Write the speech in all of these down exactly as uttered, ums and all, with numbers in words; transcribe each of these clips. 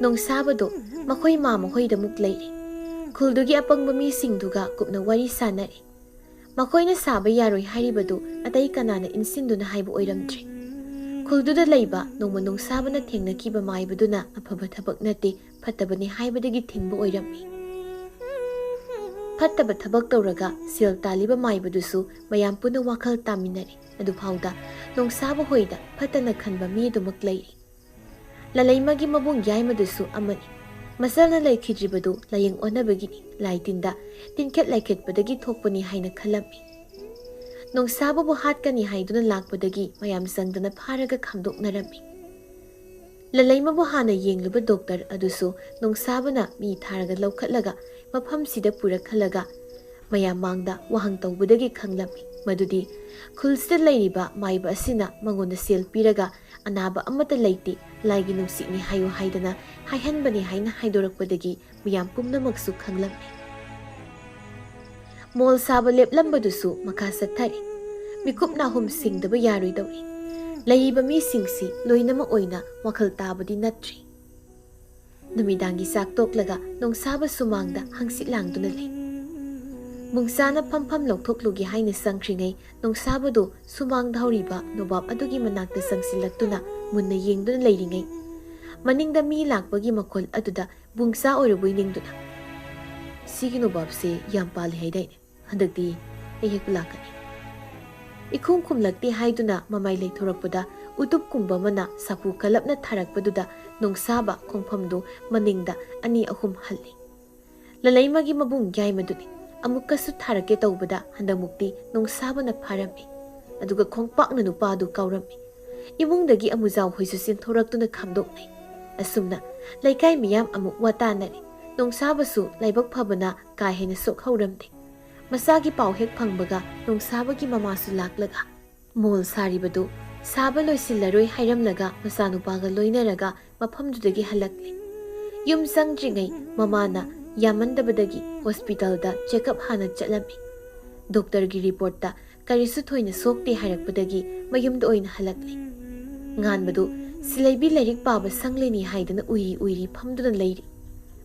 ꯅꯣꯡꯁꯥꯕꯗꯣ ꯃꯈꯣꯏ ꯃꯥ ꯃꯈꯣꯏꯗꯃꯨꯛ ꯂꯩꯔꯦ꯫ ꯈꯨꯜꯗꯨꯒꯤ ꯑꯄꯪꯕ ꯃꯤꯁꯤꯡꯗꯨꯒ ꯀꯨꯞꯅ ꯋꯥꯔꯤ ꯁꯥꯟꯅꯔꯦ꯫ ꯃꯈꯣꯏꯅ ꯁꯥꯕ ꯌꯥꯔꯣꯏ ꯍꯥꯏꯔꯤꯕꯗꯨ ꯑꯇꯩ ꯀꯅꯥꯅ ꯏꯟꯁꯤꯟꯗꯨꯅ ꯍꯥꯏꯕ ꯑꯣꯏꯔꯝꯗ꯭ꯔꯦ꯫ ꯈꯨꯜꯗꯨꯗ ꯂꯩꯕ ꯅꯣꯡꯃ ꯅꯣꯡꯁꯥꯕꯅ ꯊꯦꯡꯅꯈꯤꯕ ꯃꯥꯏꯕꯗꯨꯅ ꯑꯐꯕ ꯊꯕꯛ ꯅꯠꯇꯦ, ꯐꯠꯇꯕꯅꯤ ꯍꯥꯏꯕꯗꯒꯤ ꯊꯤꯡꯕ ꯑꯣꯏꯔꯝꯃꯤ꯫ ꯐꯠꯇꯕ ꯊꯕꯛ ꯇꯧꯔꯒ ꯁꯦꯜ ꯇꯥꯜꯂꯤꯕ ꯃꯥꯏꯕꯗꯨꯁꯨ ꯃꯌꯥꯝ ꯄꯨꯟꯅ ꯋꯥꯈꯜ ꯇꯥꯃꯤꯟꯅꯔꯦ꯫ ꯑꯗꯨꯐꯥꯎꯗ ꯅꯣꯡꯁꯥꯕ ꯍꯣꯏꯗ ꯐꯠꯇꯅ ꯈꯟꯕ ꯃꯤ ꯑꯗꯨꯃꯛ ꯂꯩꯔꯤ꯫ ꯂꯂꯩꯃꯒꯤ ꯃꯕꯨꯡ ꯌꯥꯏꯃꯗꯨꯁꯨ ꯑꯃꯅꯤ꯫ ꯃꯆꯜꯅ ꯂꯩꯈꯤꯗ꯭ꯔꯤꯕꯗꯨ ꯂꯥꯏꯌꯦꯡ ꯑꯣꯟꯅꯕꯒꯤꯅꯤ, ꯂꯥꯏ ꯇꯤꯟꯗ ꯇꯤꯟꯈꯦꯠ ꯂꯥꯏꯈꯦꯠꯄꯗꯒꯤ ꯊꯣꯛꯄꯅꯤ ꯍꯥꯏꯅ ꯈꯜꯂꯝꯃꯤ꯫ ꯅꯣꯡꯁꯥꯕꯕꯨ ꯍꯥꯠꯀꯅꯤ ꯍꯥꯏꯗꯨꯅ ꯂꯥꯛꯄꯗꯒꯤ ꯃꯌꯥꯝ ꯆꯪꯗꯅ ꯐꯥꯔꯒ ꯈꯥꯝꯗꯣꯛꯅꯔꯝꯃꯤ꯫ ꯂꯂꯩꯃꯕꯨ ꯍꯥꯟꯅ ꯌꯦꯡꯂꯨꯕ ꯗꯣꯛꯇꯔ ꯑꯗꯨꯁꯨ ꯅꯣꯡꯁꯥꯕꯅ ꯃꯤ ꯊꯥꯔꯒ ꯂꯧꯈꯠꯂꯒ ꯃꯐꯝꯁꯤꯗ ꯄꯨꯔꯛꯍꯜꯂꯒ ꯃꯌꯥꯝ ꯃꯥꯡꯗ ꯋꯥꯍꯪ ꯇꯧꯕꯗꯒꯤ ꯈꯪꯂꯝꯃꯤ ꯃꯗꯨꯗꯤ ꯈꯨꯜꯁꯤꯗ ꯂꯩꯔꯤꯕ ꯃꯥꯏꯕ ꯑꯁꯤꯅ ꯃꯉꯣꯟꯗ ꯁꯦꯜ ꯄꯤꯔꯒ ꯑꯅꯥꯕ ꯑꯃꯠꯇ ꯂꯩꯇꯦ, ꯂꯥꯏꯒꯤ ꯅꯨꯡꯁꯤꯠꯅꯤ ꯍꯥꯏꯌꯨ ꯍꯥꯏꯗꯅ ꯍꯥꯏꯍꯟꯕꯅꯤ ꯍꯥꯏꯅ ꯍꯥꯏꯗꯣꯔꯛꯄꯗꯒꯤ ꯃꯤꯌꯥꯝ ꯄꯨꯝꯅꯃꯛꯁꯨ ꯈꯪꯂꯝꯃꯤ꯫ ꯃꯣꯜ ꯁꯥꯕ ꯂꯦꯞꯂꯝꯕꯗꯨꯁꯨ ꯃꯈꯥ ꯆꯠꯊꯔꯤ꯫ ꯃꯤꯀꯨꯞ ꯅꯥꯍꯨꯝ ꯁꯤꯡꯗꯕ ꯌꯥꯔꯣꯏꯗꯧꯔꯤ꯫ ꯂꯩꯔꯤꯕ ꯃꯤꯁꯤꯡꯁꯤ ꯂꯣꯏꯅꯃꯛ ꯑꯣꯏꯅ ꯋꯥꯈꯜ ꯇꯥꯕꯗꯤ ꯅꯠꯇ꯭ꯔꯤ꯫ ꯅꯨꯃꯤꯗꯥꯡꯒꯤ ꯆꯥꯛ ꯇꯣꯛꯂꯒ ꯅꯣꯡꯁꯥꯕ ꯁꯨꯃꯥꯡꯗ ꯍꯪꯆꯤꯠ ꯂꯥꯡꯗꯨꯅ ꯂꯩ꯫ ꯕꯨꯡꯁꯥꯅ ꯐꯝꯐꯝ ꯂꯧꯊꯣꯛꯂꯨꯒꯦ ꯍꯥꯏꯅ ꯆꯪꯈ꯭ꯔꯤꯉꯩ ꯅꯣꯡꯁꯥꯕꯗꯨ ꯁꯨꯃꯥꯡꯗ ꯍꯧꯔꯤꯕ ꯅꯣꯕꯥꯞ ꯑꯗꯨꯒꯤ ꯃꯅꯥꯛꯇ ꯆꯪꯁꯤꯜꯂꯛꯇꯨꯅ ꯃꯨꯟꯅ ꯌꯦꯡꯗꯨꯅ ꯂꯩꯔꯤꯉꯩ ꯃꯅꯤꯡꯗ ꯃꯤ ꯂꯥꯛꯄꯒꯤ ꯃꯈꯣꯜ ꯑꯗꯨꯗ ꯕꯨꯡꯁꯥ ꯑꯣꯏꯔꯕꯣꯏ ꯅꯤꯡꯗꯨꯅ, "ꯁꯤꯒꯤ ꯅꯣꯕꯥꯞꯁꯦ ꯌꯥꯝ ꯄꯥꯜꯂꯤ ꯍꯥꯏꯗꯥꯏꯅꯦ? ꯍꯟꯗꯛꯇꯤ ꯑꯩ ꯍꯦꯛꯄ ꯂꯥꯛꯀꯅꯤ"꯫ ꯏꯈꯨꯝ ꯈꯨꯝꯂꯛꯇꯦ ꯍꯥꯏꯗꯨꯅ ꯃꯃꯥꯏ ꯂꯩꯊꯣꯔꯛꯄꯗ ꯎꯇꯨꯞꯀꯨꯝꯕ ꯑꯃꯅ ꯁꯥꯐꯨ ꯀꯜꯂꯞꯅ ꯊꯥꯔꯛꯄꯗꯨꯗ ꯅꯣꯡꯁꯥꯕ ꯈꯣꯡꯐꯝꯗꯨ ꯃꯅꯤꯡꯗ ꯑꯅꯤ ꯑꯍꯨꯝ ꯍꯜꯂꯤ꯫ ꯂꯂꯩꯃꯒꯤ ꯃꯕꯨꯡ ꯌꯥꯏꯃꯗꯨꯅꯤ꯫ ꯑꯃꯨꯛꯀꯁꯨ ꯊꯥꯔꯛꯀꯦ ꯇꯧꯕꯗ ꯍꯟꯗꯛꯃꯨꯛꯇꯤ ꯅꯣꯡꯁꯥꯕꯅ ꯐꯥꯔꯝꯃꯤ꯫ ꯑꯗꯨꯒ ꯈꯣꯡꯄꯥꯛꯅ ꯅꯨꯄꯥꯗꯨ ꯀꯥꯎꯔꯝꯃꯤ꯫ ꯏꯃꯨꯡꯗꯒꯤ ꯑꯃꯨꯖꯥꯎ ꯍꯣꯏꯁꯨ ꯆꯦꯟꯊꯣꯔꯛꯇꯨꯅ ꯈꯥꯝꯗꯣꯛꯅꯩ꯫ ꯑꯁꯨꯝꯅ ꯂꯩꯀꯥꯏ ꯃꯤꯌꯥꯝ ꯑꯃꯨꯛ ꯋꯥ ꯇꯥꯅꯔꯦ꯫ ꯅꯣꯡꯁꯥꯕꯁꯨ ꯂꯥꯏꯕꯛ ꯐꯕꯅ ꯀꯥ ꯍꯦꯟꯅ ꯁꯣꯛꯍꯧꯔꯝꯗꯦ꯫ ꯃꯆꯥꯒꯤ ꯄꯥꯎ ꯍꯦꯛ ꯐꯪꯕꯒ ꯅꯣꯡꯁꯥꯕꯒꯤ ꯃꯃꯥꯁꯨ ꯂꯥꯛꯂꯒ ꯃꯣꯜ ꯁꯥꯔꯤꯕꯗꯨ ꯁꯥꯕ ꯂꯣꯏꯁꯤꯜꯂꯔꯣꯏ ꯍꯥꯏꯔꯝꯂꯒ ꯃꯆꯥꯅꯨꯄꯥꯒ ꯂꯣꯏꯅꯔꯒ ꯃꯐꯝꯗꯨꯗꯒꯤ ꯍꯜꯂꯛꯂꯦ꯫ ꯌꯨꯝ ꯆꯪꯗ꯭ꯔꯤꯉꯩ ꯃꯃꯥꯅ ꯌꯥꯝꯃꯟꯗꯕꯗꯒꯤ ꯍꯣꯁꯄꯤꯇꯥꯜꯗ ꯆꯦꯛꯑꯞ ꯍꯥꯟꯅ ꯆꯠꯂꯝꯃꯤ꯫ ꯗꯣꯛꯇꯔꯒꯤ ꯔꯤꯄꯣꯔꯠꯇ ꯀꯔꯤꯁꯨ ꯊꯣꯏꯅ ꯁꯣꯛꯇꯦ ꯍꯥꯏꯔꯛꯄꯗꯒꯤ ꯃꯌꯨꯝꯗ ꯑꯣꯏꯅ ꯍꯜꯂꯛꯂꯦ꯫ ꯉꯥꯟꯕꯗꯨ ꯁꯤꯂꯩꯕꯤ ꯂꯥꯏꯔꯤꯛ ꯄꯥꯕ ꯁꯪꯂꯦꯅꯤ ꯍꯥꯏꯗꯅ ꯎꯏꯔꯤ ꯎꯏꯔꯤ ꯐꯝꯗꯨꯅ ꯂꯩꯔꯤ꯫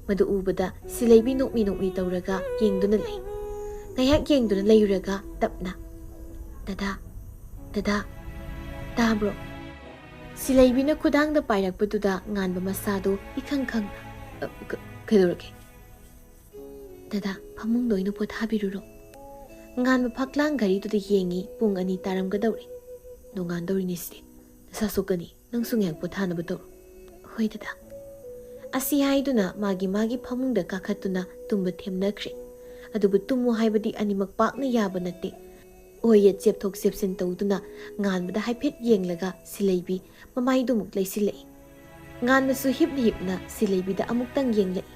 ꯃꯗꯨ ꯎꯕꯗ ꯁꯤꯂꯩꯕꯤ ꯅꯣꯛꯃꯤ ꯅꯣꯛꯃꯤ ꯇꯧꯔꯒ ꯌꯦꯡꯗꯨꯅ ꯂꯩ꯫ ꯉꯥꯏꯍꯥꯛ ꯌꯦꯡꯗꯨꯅ ꯂꯩꯔꯨꯔꯒ ꯇꯞꯅ, "ꯗꯗꯥ, ꯗꯗꯥ, ꯇꯥꯕ꯭ꯔꯣ?" ꯁꯤꯂꯩꯕꯤꯅ ꯈꯨꯗꯥꯡꯗ ꯄꯥꯏꯔꯛꯄꯗꯨꯗ ꯉꯥꯟꯕ ꯃꯁꯥꯗꯨ ꯏꯈꯪ ꯈꯪꯅ, "ꯑ, ꯀ-, ꯀꯩꯗꯧꯔꯒꯦ?" "ꯗꯗꯥ, ꯐꯃꯨꯡꯗ ꯑꯣꯏꯅ ꯄꯣꯊꯥꯕꯤꯔꯨꯔꯣ꯫" ꯉꯥꯟꯕ ꯐꯛꯂꯥꯡ ꯘꯔꯤꯗꯨꯗ ꯌꯦꯡꯉꯤ, ꯄꯨꯡ ꯑꯅꯤ ꯇꯥꯔꯝꯒꯗꯧꯔꯦ꯫ "ꯅꯣꯡꯉꯥꯟꯗꯧꯔꯤꯅꯦ ꯁꯤꯗꯤ꯫ ꯅꯁꯥ ꯁꯣꯛꯀꯅꯤ, ꯅꯪꯁꯨ ꯉꯥꯏꯍꯥꯛ ꯄꯣꯊꯥꯅꯕ ꯇꯧꯔꯣ꯫" "ꯍꯣꯏ ꯗꯗꯥ꯫" ꯑꯁꯤ ꯍꯥꯏꯗꯨꯅ ꯃꯥꯒꯤ ꯃꯥꯒꯤ ꯐꯃꯨꯡꯗ ꯀꯥꯈꯠꯇꯨꯅ ꯇꯨꯝꯕ ꯊꯦꯝꯅꯈ꯭ꯔꯦ꯫ ꯑꯗꯨꯕꯨ ꯇꯨꯝꯃꯨ ꯍꯥꯏꯕꯗꯤ ꯑꯅꯤꯃꯛ ꯄꯥꯛꯅ ꯌꯥꯕ ꯅꯠꯇꯦ꯫ ꯑꯣꯏ ꯌꯦꯠ ꯆꯦꯞꯊꯣꯛ ꯆꯦꯞꯁꯤꯟ ꯇꯧꯗꯨꯅ ꯉꯥꯟꯕꯗ ꯍꯥꯏꯐꯦꯠ ꯌꯦꯡꯂꯒ ꯁꯤꯂꯩꯕꯤ ꯃꯃꯥꯏꯗꯨꯃꯨꯛ ꯂꯩꯁꯤꯜꯂꯛꯏ꯫ ꯉꯥꯟꯕꯁꯨ ꯍꯤꯞꯅ ꯍꯤꯞꯅ ꯁꯤꯂꯩꯕꯤꯗ ꯑꯃꯨꯛꯇꯪ ꯌꯦꯡꯂꯛꯏ꯫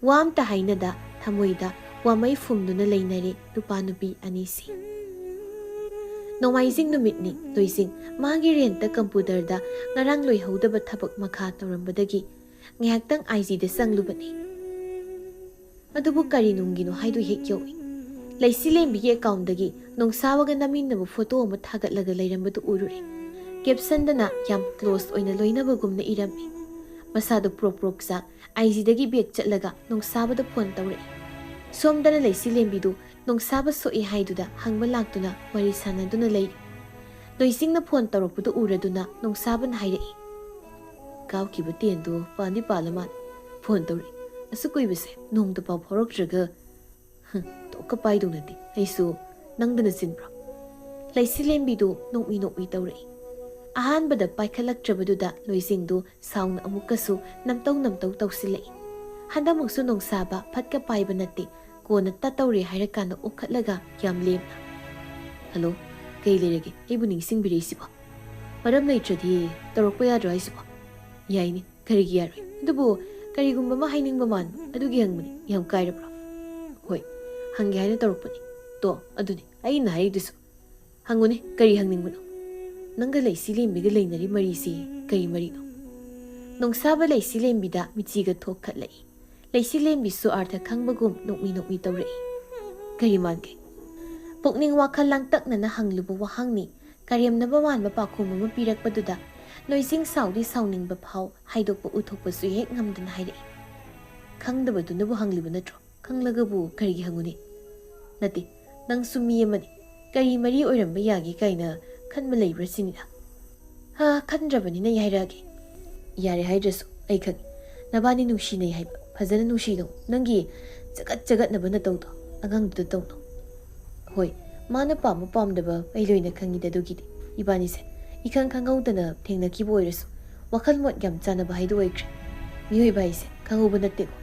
ꯋꯥ ꯑꯝꯇ ꯍꯥꯏꯅꯗ ꯊꯃꯣꯏꯗ ꯋꯥꯃꯩ ꯐꯨꯝꯗꯨꯅ ꯂꯩꯅꯔꯦ ꯅꯨꯄꯥ ꯅꯨꯄꯤ ꯑꯅꯤꯁꯤ꯫ ꯅꯣꯡꯃꯥꯏꯖꯤꯡ ꯅꯨꯃꯤꯠꯅꯤ꯫ ꯂꯣꯏꯁꯤꯡ ꯃꯥꯒꯤ ꯔꯦꯟꯠꯇ ꯀꯝꯄ꯭ꯌꯨꯇꯔꯗ ꯉꯔꯥꯡ ꯂꯣꯏꯍꯧꯗꯕ ꯊꯕꯛ ꯃꯈꯥ ꯇꯧꯔꯝꯕꯗꯒꯤ ꯉꯥꯏꯍꯥꯛꯇꯪ ꯑꯥꯏ ꯖꯤꯗ ꯆꯪꯂꯨꯕꯅꯤ꯫ ꯑꯗꯨꯕꯨ ꯀꯔꯤ ꯅꯨꯡꯒꯤꯅꯣ ꯍꯥꯏꯗꯨ ꯍꯦꯛ ꯌꯧꯏ꯫ ꯂꯩꯁꯤꯂꯦꯝꯕꯤꯒꯤ ꯑꯦꯀꯥꯎꯟꯗꯒꯤ ꯅꯣꯡꯁꯥꯕꯒ ꯅꯝꯃꯤꯟꯅꯕ ꯐꯣꯇꯣ ꯑꯃ ꯊꯥꯒꯠꯂꯒ ꯂꯩꯔꯝꯕꯗꯨ ꯎꯔꯨꯔꯦ꯫ ꯀꯦꯞꯁꯟꯗꯅ ꯌꯥꯝ ꯀ꯭ꯂꯣꯁ ꯑꯣꯏꯅ ꯂꯣꯏꯅꯕꯒꯨꯝꯅ ꯏꯔꯝꯃꯤ꯫ ꯃꯁꯥꯗꯨ ꯄ꯭ꯔꯣꯛ ꯄ꯭ꯔꯣꯛ ꯆꯥꯛ ꯑꯥꯏ ꯖꯤꯗꯒꯤ ꯕꯦꯛ ꯆꯠꯂꯒ ꯅꯣꯡꯁꯥꯕꯗ ꯐꯣꯟ ꯇꯧꯔꯛꯏ꯫ ꯁꯣꯝꯗꯅ ꯂꯩꯁꯤꯂꯦꯝꯕꯤꯗꯨ ꯅꯣꯡꯁꯥꯕ ꯁꯣꯛꯏ ꯍꯥꯏꯗꯨꯗ ꯍꯪꯕ ꯂꯥꯛꯇꯨꯅ ꯋꯥꯔꯤ ꯁꯥꯟꯅꯗꯨꯅ ꯂꯩꯔꯤ꯫ ꯂꯣꯏꯁꯤꯡꯅ ꯐꯣꯟ ꯇꯧꯔꯛꯄꯗꯨ ꯎꯔꯗꯨꯅ ꯅꯣꯡꯁꯥꯕꯅ ꯍꯥꯏꯔꯛꯏ, "ꯀꯥꯞꯈꯤꯕ ꯇꯦꯟꯗꯨ ꯄꯥꯟꯗꯤ ꯄꯥꯜꯂ ꯃꯥꯜꯂꯦ꯫ ꯐꯣꯟ ꯇꯧꯔꯛꯏ꯫ ꯑꯁꯨꯛ ꯀꯨꯏꯕꯁꯦ ꯅꯣꯡꯃꯇ ꯄꯥꯎ ꯐꯥꯎꯔꯛꯇ꯭ꯔꯒ, ꯍꯝ, ꯇꯣꯛꯀ ꯄꯥꯏꯗꯧ ꯅꯠꯇꯦ꯫ ꯑꯩꯁꯨ ꯅꯪꯗꯅ ꯆꯤꯟꯕ꯭ꯔꯣ?" ꯂꯩꯁꯤꯂꯦꯝꯕꯤꯗꯨ ꯅꯣꯛꯃꯤ ꯅꯣꯛꯃꯤ ꯇꯧꯔꯛꯏ꯫ ꯑꯍꯥꯟꯕꯗ ꯄꯥꯏꯈꯠꯂꯛꯇ꯭ꯔꯕꯗꯨꯗ ꯂꯣꯏꯁꯤꯡꯗꯨ ꯁꯥꯎꯅ ꯑꯃꯨꯛꯀꯁꯨ ꯅꯝꯇꯧ ꯅꯝꯇꯧ ꯇꯧꯁꯤꯜꯂꯛꯏ꯫ ꯍꯟꯗꯛꯃꯨꯛꯁꯨ ꯅꯣꯡꯁꯥꯕ ꯐꯠꯀ ꯄꯥꯏꯕ ꯅꯠꯇꯦ, ꯀꯣꯟꯅ ꯇꯠꯇꯧꯔꯦ ꯍꯥꯏꯔꯀꯥꯟꯗ ꯑꯣꯈꯠꯂꯒ ꯌꯥꯝ ꯂꯦꯝꯅ, "ꯍꯜꯂꯣ, ꯀꯩ ꯂꯩꯔꯒꯦ? ꯑꯩꯕꯨ ꯅꯤꯡꯁꯤꯡꯕꯤꯔꯛꯏꯁꯤꯕꯣ? ꯃꯔꯝ ꯂꯩꯇ꯭ꯔꯗꯤ ꯇꯧꯔꯛꯄ ꯌꯥꯗ꯭ꯔꯣ ꯍꯥꯏꯁꯤꯕꯣ?" "ꯌꯥꯏꯅꯦ, ꯀꯔꯤꯒꯤ ꯌꯥꯔꯣꯏ? ꯑꯗꯨꯕꯨ ꯀꯔꯤꯒꯨꯝꯕ ꯑꯃ ꯍꯥꯏꯅꯤꯡꯕ ꯃꯥꯟꯕ, ꯑꯗꯨꯒꯤ ꯍꯪꯕꯅꯤ꯫ ꯌꯥꯝ ꯀꯥꯏꯔꯕ꯭ꯔꯣ?" "ꯍꯣꯏ, ꯍꯪꯒꯦ ꯍꯥꯏꯅ ꯇꯧꯔꯛꯄꯅꯤ꯫" "ꯇꯣ, ꯑꯗꯨꯅꯤ ꯑꯩꯅ ꯍꯥꯏꯔꯤꯗꯨꯁꯨ꯫ ꯍꯪꯉꯨꯅꯦ, ꯀꯔꯤ ꯍꯪꯅꯤꯡꯕꯅꯣ?" "ꯅꯪꯒ ꯂꯩꯁꯤꯂꯦꯝꯕꯤꯒ ꯂꯩꯅꯔꯤ ꯃꯔꯤꯁꯤ ꯀꯔꯤ ꯃꯔꯤꯅꯣ?" ꯅꯣꯡꯁꯥꯕ ꯂꯩꯁꯤꯂꯦꯝꯕꯤꯗ ꯃꯤꯆꯤꯒ ꯊꯣꯛꯈꯠꯂꯛꯏ꯫ ꯂꯩꯁꯤꯂꯦꯝꯕꯤꯁꯨ ꯑꯥꯔꯊ ꯈꯪꯕꯒꯨꯝ ꯅꯣꯛꯃꯤ ꯅꯣꯛꯃꯤ ꯇꯧꯔꯛꯏ꯫ "ꯀꯔꯤ ꯃꯥꯟꯒꯦ?" ꯄꯨꯛꯅꯤꯡ ꯋꯥꯈꯜ ꯂꯥꯡꯇꯛꯅꯅ ꯍꯪꯂꯨꯕ ꯋꯥꯍꯪꯅꯤ꯫ ꯀꯔꯦꯝꯅꯕ ꯃꯥꯟꯕ ꯄꯥꯎꯈꯨꯝ ꯑꯃ ꯄꯤꯔꯛꯄꯗꯨꯗ ꯂꯣꯏꯁꯤꯡ ꯁꯥꯎꯗꯤ ꯁꯥꯎꯅꯤꯡꯕ ꯐꯥꯎ, ꯍꯥꯏꯗꯣꯛꯄ ꯎꯊꯣꯛꯄꯁꯨ ꯍꯦꯛ ꯉꯝꯗꯅ ꯍꯥꯏꯔꯛꯏ꯫ "ꯈꯪꯗꯕꯗꯨꯅꯕꯨ ꯍꯪꯂꯤꯕ ꯅꯠꯇ꯭ꯔꯣ? ꯈꯪꯂꯒꯕꯨ ꯀꯔꯤꯒꯤ ꯍꯪꯉꯨꯅꯤ? ꯅꯠꯇꯦ, ꯅꯪꯁꯨ ꯃꯤ ꯑꯃꯅꯤ꯫ ꯀꯔꯤ ꯃꯔꯤ ꯑꯣꯏꯔꯝꯕ ꯌꯥꯒꯦ ꯀꯥꯏꯅ ꯈꯟꯕ ꯂꯩꯕ꯭ꯔꯥ ꯁꯤꯅꯤꯗ?" "ꯍꯥ, ꯈꯟꯗ꯭ꯔꯕꯅꯤꯅ ꯌꯥꯏꯔꯛꯑꯒꯦ꯫" "ꯌꯥꯔꯦ ꯍꯥꯏꯗ꯭ꯔꯁꯨ ꯑꯩ ꯈꯪꯉꯤ꯫ ꯅꯕꯥꯅꯤ ꯅꯨꯡꯁꯤꯅꯩ ꯍꯥꯏꯕ꯫ ꯐꯖꯅ ꯅꯨꯡꯁꯤꯅꯧ꯫ ꯅꯪꯒꯤ ꯆꯒꯠ ꯆꯒꯠꯅꯕ ꯅꯇꯧꯗꯣ ꯑꯉꯥꯡꯗꯨꯗ ꯇꯧꯅꯧ꯫" "ꯍꯣꯏ, ꯃꯥꯅ ꯄꯥꯝꯕ ꯄꯥꯝꯗꯕ ꯑꯩ ꯂꯣꯏꯅ ꯈꯪꯉꯤꯗ꯫ ꯑꯗꯨꯒꯤꯗꯤ ꯏꯕꯥꯅꯤꯁꯦ ꯏꯈꯪ ꯈꯪꯍꯧꯗꯅ ꯊꯦꯡꯅꯈꯤꯕ ꯑꯣꯏꯔꯁꯨ ꯋꯥꯈꯜ ꯃꯣꯠ ꯌꯥꯝ ꯆꯥꯟꯅꯕ ꯍꯥꯏꯗꯨ ꯑꯣꯏꯈ꯭ꯔꯦ꯫ ꯃꯤꯑꯣꯏꯕ ꯍꯥꯏꯁꯦ ꯈꯪꯍꯧꯕ ꯅꯠꯇꯦꯀꯣ꯫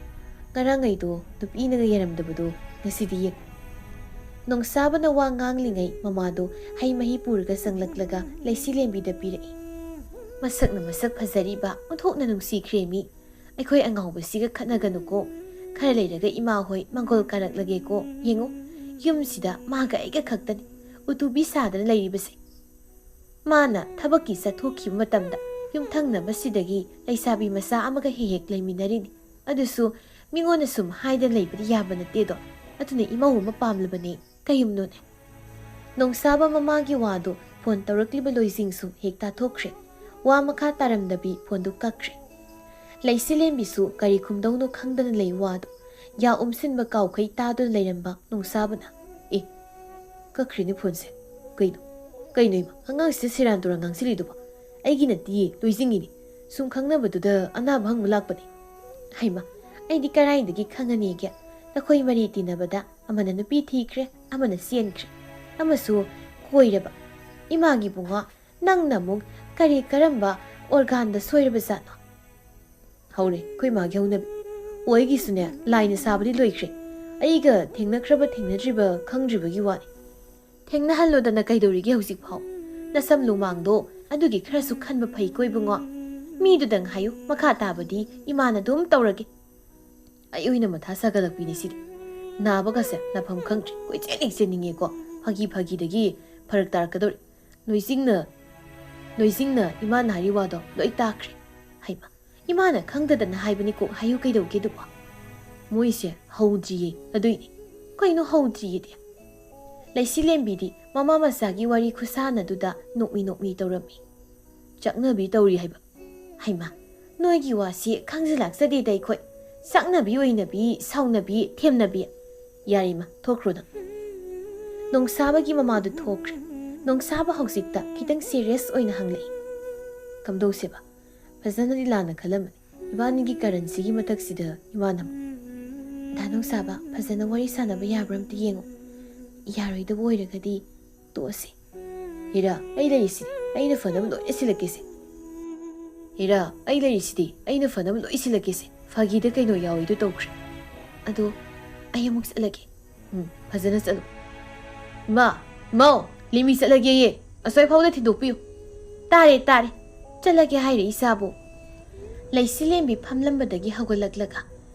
ꯉꯔꯥꯡꯉꯩꯗꯣ ꯅꯨꯄꯤꯅꯒ ꯌꯥꯔꯝꯗꯕꯗꯣ ꯉꯁꯤꯗꯤ ꯌꯦꯡꯉꯨ꯫" ꯅꯣꯡꯁꯥꯕꯅ ꯋꯥ ꯉꯥꯡꯂꯤꯉꯩ ꯃꯃꯥꯗꯣ ꯍꯩ ꯃꯍꯤ ꯄꯨꯔꯒ ꯆꯪꯂꯛꯂꯒ ꯂꯩꯁꯤꯂꯦꯝꯕꯤꯗ ꯄꯤꯔꯛꯏ꯫ ꯃꯁꯛꯅ ꯃꯁꯛ ꯐꯖꯔꯤꯕ, ꯑꯣꯟꯊꯣꯛꯅ ꯅꯨꯡꯁꯤꯈ꯭ꯔꯦ ꯃꯤ꯫ "ꯑꯩꯈꯣꯏ ꯑꯉꯥꯎꯕꯁꯤꯒ ꯈꯠꯅꯒꯅꯨꯀꯣ꯫ ꯈꯔ ꯂꯩꯔꯒ ꯏꯃꯥ ꯍꯣꯏ ꯃꯪꯒꯣꯜ ꯀꯥꯔꯛꯂꯒꯦꯀꯣ꯫ ꯌꯦꯡꯉꯨ, ꯌꯨꯝꯁꯤꯗ ꯃꯥꯒ ꯑꯩꯒ ꯈꯛꯇꯅꯤ ꯎꯇꯨꯕꯤ ꯁꯥꯗꯅ ꯂꯩꯔꯤꯕꯁꯦ꯫" ꯃꯥꯅ ꯊꯕꯛꯀꯤ ꯆꯠꯊꯣꯛꯈꯤꯕ ꯃꯇꯝꯗ ꯌꯨꯝꯊꯪꯅꯕꯁꯤꯗꯒꯤ ꯂꯩꯁꯥꯕꯤ ꯃꯆꯥ ꯑꯃꯒ ꯍꯦꯛ ꯍꯦꯛ ꯂꯩꯃꯤꯟꯅꯔꯤꯅꯤ꯫ ꯑꯗꯨꯁꯨ ꯃꯤꯉꯣꯟꯗ ꯁꯨꯝ ꯍꯥꯏꯗꯅ ꯂꯩꯕꯗꯤ ꯌꯥꯕ ꯅꯠꯇꯦꯗꯣ꯫ ꯑꯗꯨꯅ ꯏꯃꯧ ꯑꯃ ꯄꯥꯝꯂꯕꯅꯦ꯫ ꯀꯌꯨꯝꯅꯣꯅꯦ? ꯅꯣꯡꯁꯥꯕ ꯃꯃꯥꯒꯤ ꯋꯥꯗꯨ ꯐꯣꯟ ꯇꯧꯔꯛꯂꯤꯕ ꯂꯣꯏꯁꯤꯡꯁꯨ ꯍꯦꯛ ꯇꯥꯊꯣꯛꯈ꯭ꯔꯦ꯫ ꯋꯥ ꯃꯈꯥ ꯇꯥꯔꯝꯗꯕꯤ ꯐꯣꯟꯗꯨ ꯀꯛꯈ꯭ꯔꯦ꯫ ꯂꯩꯁꯤꯂꯦꯝꯕꯤꯁꯨ ꯀꯔꯤ ꯈꯨꯝꯗꯧꯅꯣ ꯈꯪꯗꯅ ꯂꯩ ꯋꯥꯗꯨ꯫ ꯌꯥ ꯎꯝꯁꯤꯟꯕ ꯀꯥꯎꯈꯩ ꯇꯥꯗꯨꯅ ꯂꯩꯔꯝꯕ ꯅꯣꯡꯁꯥꯕꯅ, "ꯑꯦ, ꯀꯛꯈ꯭ꯔꯦꯅꯦ ꯐꯣꯟꯁꯦ꯫ ꯀꯩꯅꯣ, ꯀꯩꯅꯣ ꯏꯃꯥ, ꯑꯉꯥꯡꯁꯤꯗ ꯁꯦꯔꯥꯟ ꯇꯨꯔꯥꯟ ꯉꯥꯡꯁꯤꯜꯂꯤꯗꯨꯕꯣ? ꯑꯩꯒꯤ ꯅꯠꯇꯤꯌꯦ, ꯂꯣꯏꯁꯤꯡꯒꯤꯅꯤ꯫ ꯁꯨꯝ ꯈꯪꯅꯕꯗꯨꯗ ꯑꯅꯥꯕ ꯍꯪꯕ ꯂꯥꯛꯄꯅꯦ꯫" "ꯍꯩꯃꯥ, ꯑꯩꯗꯤ ꯀꯔꯥꯏꯗꯒꯤ ꯈꯪꯉꯅꯤꯒꯦ? ꯅꯈꯣꯏ ꯃꯔꯤ ꯇꯤꯟꯅꯕꯗ ꯑꯃꯅ ꯅꯨꯄꯤ ꯊꯤꯈ꯭ꯔꯦ, ꯑꯃꯅ ꯆꯦꯟꯈ꯭ꯔꯦ, ꯑꯃꯁꯨ ꯀꯣꯏꯔꯕ꯫ ꯏꯃꯥꯒꯤ ꯏꯕꯨꯡꯉꯣ, ꯅꯪꯅ ꯑꯃꯨꯛ ꯀꯔꯤ ꯀꯔꯝꯕ ꯑꯣꯔꯒꯥꯟꯗ ꯁꯣꯏꯔꯕ ꯖꯥꯠꯅꯣ?" "ꯍꯧꯔꯦ ꯑꯩꯈꯣꯏ ꯃꯥꯒꯤ ꯍꯧꯅꯕꯤ꯫ ꯑꯣ, ꯑꯩꯒꯤꯁꯨꯅꯦ, ꯂꯥꯏꯅ ꯁꯥꯕꯗꯤ ꯂꯣꯏꯈ꯭ꯔꯦ꯫ ꯑꯩꯒ ꯊꯦꯡꯅꯈ꯭ꯔꯕ ꯊꯦꯡꯅꯗ꯭ꯔꯤꯕ ꯈꯪꯗ꯭ꯔꯤꯕꯒꯤ ꯋꯥꯅꯤ꯫" "ꯊꯦꯡꯅꯍꯜꯂꯣꯗꯅ ꯀꯩꯗꯧꯔꯤꯒꯦ ꯍꯧꯖꯤꯛꯐꯥꯎ? ꯅꯁꯝ ꯂꯨꯃꯥꯡꯗꯣ ꯑꯗꯨꯒꯤ ꯈꯔꯁꯨ ꯈꯟꯕ ꯐꯩꯀꯣ ꯏꯕꯨꯡꯉꯣ꯫ ꯃꯤꯗꯨꯗꯪ ꯍꯥꯏꯌꯨ, ꯃꯈꯥ ꯇꯥꯕꯗꯤ ꯏꯃꯥꯅ ꯑꯗꯨꯝ ꯇꯧꯔꯒꯦ꯫" ꯑꯩ ꯑꯣꯏꯅ ꯃꯊꯥ ꯁꯥꯒꯠꯂꯛꯄꯤꯅꯦ ꯁꯤꯗꯤ꯫ ꯅꯥꯕꯒꯁꯦ ꯅꯐꯝ ꯈꯪꯗ꯭ꯔꯦ꯫ ꯀꯣꯏꯆꯦꯟ ꯍꯦꯛ ꯆꯦꯟꯅꯤꯡꯉꯦꯀꯣ꯫ ꯐꯥꯒꯤ ꯐꯥꯒꯤꯗꯒꯤ ꯐꯔꯛ ꯇꯥꯔꯛꯀꯗꯧꯔꯦ꯫ ꯅꯣꯏꯖꯤꯡꯅ, ꯅꯣꯏꯖꯤꯡꯅ ꯏꯃꯥꯅ ꯍꯥꯏꯔꯤ ꯋꯥꯗꯣ ꯂꯣꯏ ꯇꯥꯈ꯭ꯔꯦ꯫ ꯍꯩꯃꯥ, ꯏꯃꯥꯅ ꯈꯪꯗꯗꯅ ꯍꯥꯏꯕꯅꯤꯀꯣ, ꯍꯥꯏꯌꯨ ꯀꯩꯗꯧꯒꯦ ꯑꯗꯨꯕꯣ? "ꯃꯣꯏꯁꯦ ꯍꯧꯗ꯭ꯔꯤꯌꯦ, ꯑꯗꯨꯏꯅꯦ꯫" "ꯀꯩꯅꯣ ꯍꯧꯗ꯭ꯔꯤꯌꯦꯗꯤ?" ꯂꯩꯁꯤꯂꯦꯝꯕꯤꯗꯤ ꯃꯃꯥ ꯃꯆꯥꯒꯤ ꯋꯥꯔꯤ ꯈꯨꯁꯥꯟꯅꯗꯨꯗ ꯅꯣꯛꯃꯤ ꯅꯣꯛꯃꯤ ꯇꯧꯔꯝꯃꯤ꯫ "ꯆꯥꯛꯅꯕꯤ ꯇꯧꯔꯤ ꯍꯥꯏꯕ? ꯍꯩꯃꯥ, ꯅꯣꯏꯒꯤ ꯋꯥꯁꯤ ꯈꯪꯖꯤꯜꯂꯛꯆꯗꯦꯗ ꯑꯩꯈꯣꯏ꯫ ꯆꯥꯛꯅꯕꯤ ꯑꯣꯏꯅꯕꯤ, ꯁꯥꯎꯅꯕꯤ, ꯊꯦꯝꯅꯕꯤ꯫ ꯌꯥꯔꯦ ꯏꯃꯥ, ꯊꯣꯛꯈ꯭ꯔꯣ ꯅꯪ꯫" ꯅꯣꯡꯁꯥꯕꯒꯤ ꯃꯃꯥꯗꯨ ꯊꯣꯛꯈ꯭ꯔꯦ꯫ ꯅꯣꯡꯁꯥꯕ ꯍꯧꯖꯤꯛꯇ ꯈꯤꯇꯪ ꯁꯤꯔꯤꯌꯁ ꯑꯣꯏꯅ ꯍꯪꯂꯛꯏ꯫ "ꯀꯝꯗꯧꯁꯦꯕ? ꯐꯖꯅꯗꯤ ꯂꯥꯟꯅ ꯈꯜꯂꯝꯃꯅꯤ꯫ ꯏꯕꯥꯅꯤꯒꯤ ꯀꯔꯟꯁꯤꯒꯤ ꯃꯊꯛꯁꯤꯗ ꯏꯃꯥꯅ ꯑꯃꯨꯛ꯫" "ꯗꯥ ꯅꯣꯡꯁꯥꯕ, ꯐꯖꯅ ꯋꯥꯔꯤ ꯁꯥꯟꯅꯕ ꯌꯥꯕ꯭ꯔꯥ ꯑꯝꯇ ꯌꯦꯡꯉꯣ꯫ ꯌꯥꯔꯣꯏꯗꯕ ꯑꯣꯏꯔꯒꯗꯤ ꯇꯣꯛꯑꯁꯤ꯫" "ꯍꯤꯔꯥ, ꯑꯩ ꯂꯩꯔꯤꯁꯤꯗꯤ, ꯑꯩꯅ ꯐꯅꯕ ꯂꯣꯏꯅ ꯁꯤꯜꯂꯛꯀꯦꯁꯦ꯫ ꯍꯤꯔꯥ, ꯑꯩ ꯂꯩꯔꯤꯁꯤꯗꯤ, ꯑꯩꯅ ꯐꯅꯕ ꯂꯣꯏ ꯁꯤꯜꯂꯛꯀꯦꯁꯦ꯫ ꯐꯥꯒꯤꯗ ꯀꯩꯅꯣ ꯌꯥꯎꯏꯗꯣ ꯇꯧꯈ꯭ꯔꯦ꯫ ꯑꯗꯣ ꯑꯩ ꯑꯃꯨꯛ ꯆꯠꯂꯒꯦ꯫" "ꯎꯝ, ꯐꯖꯅ ꯆꯠꯂꯨ꯫" "ꯏꯃꯥ, ꯏꯃꯥꯎ, ꯂꯤꯃꯤ ꯆꯠꯂꯒꯦꯌꯦ꯫ ꯑꯁ꯭ꯋꯥꯏ ꯐꯥꯎꯗ ꯊꯤꯟꯗꯣꯛꯄꯤꯌꯨ꯫" "ꯇꯥꯔꯦ, ꯇꯥꯔꯦ꯫ ꯆꯠꯂꯒꯦ ꯍꯥꯏꯔꯦ ꯏꯆꯥꯕꯨ꯫" ꯂꯩꯁꯤꯂꯦꯝꯕꯤ ꯐꯝꯂꯝꯕꯗꯒꯤ ꯍꯧꯒꯠꯂꯛꯂꯒ,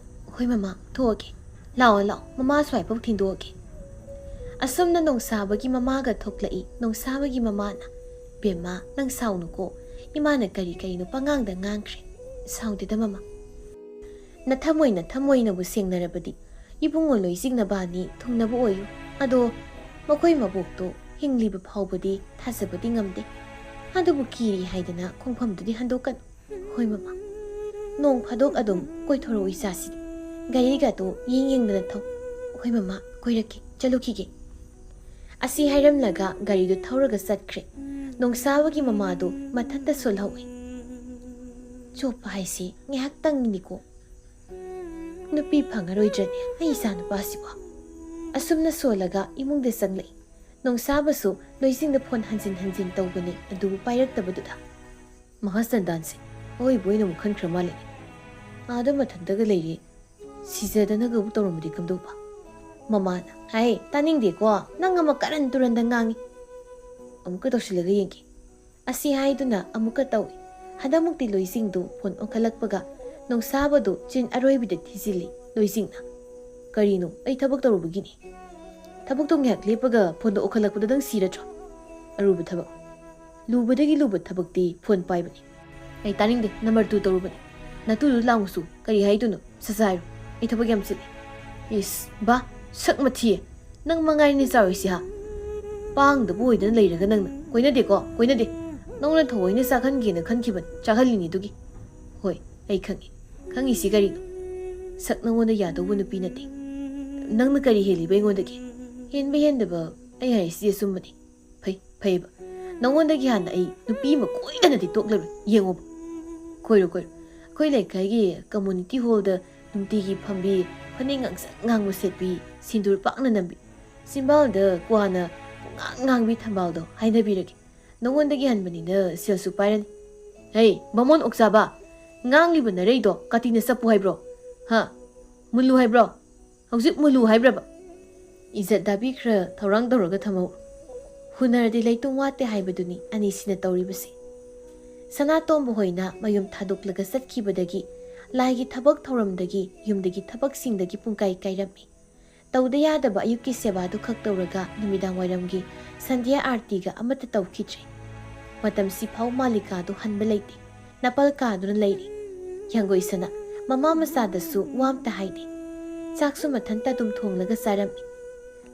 "ꯍꯣꯏ ꯃꯃꯥ, ꯊꯣꯛꯑꯒꯦ꯫ ꯂꯥꯛꯑꯣ, ꯂꯥꯛꯑꯣ, ꯃꯃꯥ ꯑꯁ꯭ꯋꯥꯏꯐꯥꯎ ꯊꯤꯟꯗꯣꯛꯑꯒꯦ꯫" ꯑꯁꯨꯝꯅ ꯅꯣꯡꯁꯥꯕꯒꯤ ꯃꯃꯥꯒ ꯊꯣꯛꯂꯛꯏ꯫ ꯅꯣꯡꯁꯥꯕꯒꯤ ꯃꯃꯥꯅ, "ꯕꯦꯝꯃ, ꯅꯪ ꯁꯥꯎꯅꯨꯀꯣ꯫ ꯏꯃꯥꯅ ꯀꯔꯤ ꯀꯔꯤꯅꯣ ꯄꯉꯥꯡꯗ ꯉꯥꯡꯈ꯭ꯔꯦ꯫ ꯁꯥꯎꯗꯦꯗ ꯃꯃꯥ꯫ ꯅꯊꯃꯣꯏ ꯅꯊꯃꯣꯏꯅꯕꯨ ꯁꯦꯡꯅꯔꯕꯗꯤ ꯏꯕꯨꯡꯉꯣ ꯂꯣꯏꯖꯤꯡ ꯅꯕꯥꯅꯤ ꯊꯨꯡꯅꯕ ꯑꯣꯏꯌꯨ꯫ ꯑꯗꯣ ꯃꯈꯣꯏ ꯃꯕꯣꯛꯇꯣ ꯍꯤꯡꯂꯤꯕ ꯐꯥꯎꯕꯗꯤ ꯊꯥꯖꯕꯗꯤ ꯉꯝꯗꯦ꯫ ꯑꯗꯨꯕꯨ ꯀꯤꯔꯤ ꯍꯥꯏꯗꯅ ꯈꯣꯡꯐꯝꯗꯨꯗꯤ ꯍꯟꯗꯣꯛꯀꯅꯨ꯫" "ꯍꯣꯏ ꯃꯃꯥ꯫ ꯅꯣꯡ ꯐꯥꯗꯣꯛ ꯑꯗꯨꯝ ꯀꯣꯏꯊꯣꯔꯛꯎ ꯏꯆꯥꯁꯤꯗꯤ꯫ ꯒꯥꯔꯤꯒꯗꯣ ꯌꯦꯡ ꯌꯦꯡꯗꯅ ꯊꯧ꯫" "ꯍꯣꯏ ꯃꯃꯥ, ꯀꯣꯏꯔꯛꯀꯦ꯫ ꯆꯠꯂꯨꯈꯤꯒꯦ꯫" ꯑꯁꯤ ꯍꯥꯏꯔꯝꯂꯒ ꯒꯥꯔꯤꯗꯨ ꯊꯧꯔꯒ ꯆꯠꯈ꯭ꯔꯦ꯫ ꯅꯣꯡꯁꯥꯕꯒꯤ ꯃꯃꯥꯗꯨ ꯃꯊꯟꯇ ꯁꯣꯜꯍꯧꯏ꯫ ꯆꯣꯞꯄ ꯍꯥꯏꯁꯤ ꯉꯥꯏꯍꯥꯛꯇꯪꯅꯤꯀꯣ꯫ ꯅꯨꯄꯤ ꯐꯪꯉꯔꯣꯏꯗ꯭ꯔꯅꯦ ꯑꯩ ꯏꯆꯥ ꯅꯨꯄꯥꯁꯤꯕꯣ? ꯑꯁꯨꯝꯅ ꯁꯣꯜꯂꯒ ꯏꯃꯨꯡꯗ ꯆꯪꯂꯛꯏ꯫ ꯅꯣꯡꯁꯥꯕꯁꯨ ꯂꯣꯏꯖꯤꯡꯗ ꯐꯣꯟ ꯍꯟꯖꯤꯟ ꯍꯟꯖꯤꯟ ꯇꯧꯕꯅꯤ, ꯑꯗꯨꯕꯨ ꯄꯥꯏꯔꯛꯇꯕꯗꯨꯗ꯫ "ꯃꯍꯥ ꯆꯟꯗꯥꯟꯁꯦ ꯑꯋꯣꯏꯕ ꯑꯣꯏꯅ ꯑꯃꯨꯛ ꯈꯟꯈ꯭ꯔ ꯃꯥꯜꯂꯦꯅꯦ꯫ ꯑꯥꯗ ꯃꯊꯟꯇꯒ ꯂꯩꯔꯦ꯫ ꯁꯤꯖꯗꯅꯒꯕꯨ ꯇꯧꯔꯝꯃꯗꯤ ꯀꯝꯗꯧꯕ?" ꯃꯃꯥꯅ, "ꯍꯥꯏ, ꯇꯥꯅꯤꯡꯗꯦꯀꯣ, ꯅꯪ ꯑꯃ ꯀꯔꯟ ꯇꯨꯔꯟꯗ ꯉꯥꯡꯉꯤ꯫ ꯑꯃꯨꯛꯀ ꯇꯧꯁꯤꯜꯂꯒ ꯌꯦꯡꯒꯦ꯫" ꯑꯁꯤ ꯍꯥꯏꯗꯨꯅ ꯑꯃꯨꯛꯀ ꯇꯧꯏ꯫ ꯍꯟꯗꯛꯃꯨꯛꯇꯤ ꯂꯣꯏꯖꯤꯡꯗꯨ ꯐꯣꯟ ꯑꯣꯟꯈꯠꯂꯛꯄꯒ ꯅꯣꯡꯁꯥꯕꯗꯨ ꯆꯤꯟ ꯑꯔꯣꯏꯕꯤꯗ ꯊꯤꯖꯤꯜꯂꯤ꯫ ꯂꯣꯏꯖꯤꯡꯅ, "ꯀꯔꯤꯅꯣ? ꯑꯩ ꯊꯕꯛ ꯇꯧꯔꯨꯕꯒꯤꯅꯤ꯫" "ꯊꯕꯛꯇꯣ ꯉꯥꯏꯍꯥꯛ ꯂꯦꯞꯄꯒ ꯐꯣꯟꯗꯣ ꯑꯣꯟꯈꯠꯂꯛꯄꯗ ꯅꯪ ꯁꯤꯔꯗ꯭ꯔꯣ? ꯑꯔꯨꯕ ꯊꯕꯛ, ꯂꯨꯕꯗꯒꯤ ꯂꯨꯕ ꯊꯕꯛꯇꯤ ꯐꯣꯟ ꯄꯥꯏꯕꯅꯤ꯫" "ꯑꯩ ꯇꯥꯅꯤꯡꯗꯦ, ꯅꯝꯕꯔ ꯇꯨ ꯇꯧꯔꯨꯕꯅꯤ꯫ ꯅꯇꯨꯗꯨ ꯂꯥꯡꯉꯨꯁꯨ, ꯀꯔꯤ ꯍꯥꯏꯗꯣꯏꯅꯣ? ꯁꯠ ꯁꯠ ꯍꯥꯏꯔꯣ, ꯑꯩ ꯊꯕꯛ ꯌꯥꯝ ꯆꯤꯜꯂꯤ꯫" "ꯏꯁ, ꯕꯥ, ꯁꯛ ꯃꯊꯤꯌꯦ꯫ ꯅꯪ ꯃꯉꯥꯏꯅꯦ ꯆꯥꯎꯔꯤꯁꯤ ꯍꯥ? ꯄꯥꯡꯗꯕ ꯑꯣꯏꯗꯅ ꯂꯩꯔꯒ ꯅꯪꯅ꯫ ꯀꯣꯏꯅꯗꯦꯀꯣ, ꯀꯣꯏꯅꯗꯦ꯫ ꯅꯪꯉꯣꯟꯗ ꯊꯑꯣꯏꯅ ꯆꯥꯛꯍꯟꯒꯦꯅ ꯈꯟꯈꯤꯕꯅꯤ, ꯆꯥꯛꯍꯜꯂꯤꯅꯤ ꯑꯗꯨꯒꯤ꯫ ꯍꯣꯏ, ꯑꯩ ꯈꯪꯉꯤ꯫ ꯈꯪꯉꯤꯁꯤ ꯀꯔꯤꯅꯣ? ꯁꯛ ꯅꯪꯉꯣꯟꯗ ꯌꯥꯗꯧꯕ ꯅꯨꯄꯤ ꯅꯠꯇꯦ꯫ ꯅꯪꯅ ꯀꯔꯤ ꯍꯦꯜꯂꯤꯕ ꯑꯩꯉꯣꯟꯗꯒꯤ? ꯍꯦꯟꯕ ꯍꯦꯟꯗꯕ ꯑꯩ ꯍꯥꯏꯔꯤꯁꯤꯗꯤ ꯑꯆꯨꯝꯕꯅꯤ꯫ ꯐꯩ, ꯐꯩꯕ꯫ ꯅꯪꯉꯣꯟꯗꯒꯤ ꯍꯥꯟꯅ ꯑꯩ ꯅꯨꯄꯤ ꯑꯃ ꯀꯣꯏꯗꯅꯗꯤ ꯇꯣꯛꯂꯔꯣꯏ꯫ ꯌꯦꯡꯉꯣꯕ꯫ ꯀꯣꯏꯔꯣ, ꯀꯣꯏꯔꯣ꯫ ꯑꯩꯈꯣꯏ ꯂꯩꯀꯥꯏꯒꯤ community hall ꯗ ꯅꯨꯡꯇꯤꯒꯤ ꯐꯝꯕꯤ, ꯐꯅꯦꯛ ꯉꯥꯡꯁꯪ ꯉꯥꯡꯕ ꯁꯦꯠꯄꯤ, ꯁꯤꯟꯗꯨꯔ ꯄꯥꯛꯅ ꯅꯝꯕꯤ, ꯆꯤꯝꯕꯥꯜꯗ ꯀ꯭ꯋꯥꯅ ꯄꯨꯡꯉꯥꯡ ꯉꯥꯡꯕꯤ ꯊꯝꯕꯥꯜꯗꯣ ꯍꯥꯏꯅꯕꯤꯔꯒꯦ꯫ ꯅꯉꯣꯟꯗꯒꯤ ꯍꯟꯕꯅꯤꯅ ꯁꯦꯜꯁꯨ ꯄꯥꯏꯔꯅꯤ꯫ ꯍꯦ, ꯕꯥꯃꯣꯟ ꯑꯣꯛꯆꯥꯕ! ꯉꯥꯡꯂꯤꯕ ꯅꯔꯩꯗꯣ ꯀꯥꯇꯤꯅ ꯆꯞꯄꯨ ꯍꯥꯏꯕ꯭ꯔꯣ? ꯍꯥ? ꯃꯨꯜꯂꯨ ꯍꯥꯏꯕ꯭ꯔꯣ? ꯍꯧꯖꯤꯛ ꯃꯨꯜꯂꯨ ꯍꯥꯏꯕ꯭ꯔꯕ? ꯏꯖꯠ ꯗꯥꯕꯤ ꯈꯔ ꯊꯧꯔꯥꯡ ꯇꯧꯔꯒ ꯊꯝꯍꯧ꯫ ꯍꯨꯟꯅꯔꯗꯤ ꯂꯩꯇꯨꯝ ꯋꯥꯠꯇꯦ ꯍꯥꯏꯕꯗꯨꯅꯤ ꯑꯅꯤꯁꯤꯅ ꯇꯧꯔꯤꯕꯁꯤ꯫ ꯁꯅꯥꯇꯣꯝꯕ ꯍꯣꯏꯅ ꯃꯌꯨꯝ ꯊꯥꯗꯣꯛꯂꯒ ꯆꯠꯈꯤꯕꯗꯒꯤ ꯂꯥꯏꯒꯤ ꯊꯕꯛ ꯊꯧꯔꯝꯗꯒꯤ, ꯌꯨꯝꯗꯒꯤ ꯊꯕꯛꯁꯤꯡꯗꯒꯤ ꯄꯨꯡꯀꯥꯏ ꯀꯥꯏꯔꯝꯃꯤ꯫ ꯇꯧꯗ ꯌꯥꯗꯕ ꯑꯌꯨꯛꯀꯤ ꯁꯦꯕꯥꯗꯨ ꯈꯛ ꯇꯧꯔꯒ ꯅꯨꯃꯤꯗꯥꯡ ꯋꯥꯏꯔꯝꯒꯤ ꯁꯟꯙ꯭ꯌꯥ ꯑꯥꯔꯇꯤꯒ ꯑꯃꯠꯇ ꯇꯧꯈꯤꯗ꯭ꯔꯦ꯫ ꯃꯇꯝꯁꯤꯐꯥꯎ ꯃꯥꯂꯤꯀꯥꯗꯨ ꯍꯟꯕ ꯂꯩꯇꯦ꯫ ꯅꯥꯄꯜ ꯀꯥꯗꯨꯅ ꯂꯩꯔꯤ꯫ ꯌꯥꯡꯒꯣꯏ ꯁꯅꯥ ꯃꯃꯥ ꯃꯆꯥꯗꯁꯨ ꯋꯥ ꯑꯝꯇ ꯍꯥꯏꯗꯦ꯫ ꯆꯥꯛꯁꯨ ꯃꯊꯟꯇ ꯑꯗꯨꯝ ꯊꯣꯡꯂꯒ ꯆꯥꯔꯝꯃꯤ꯫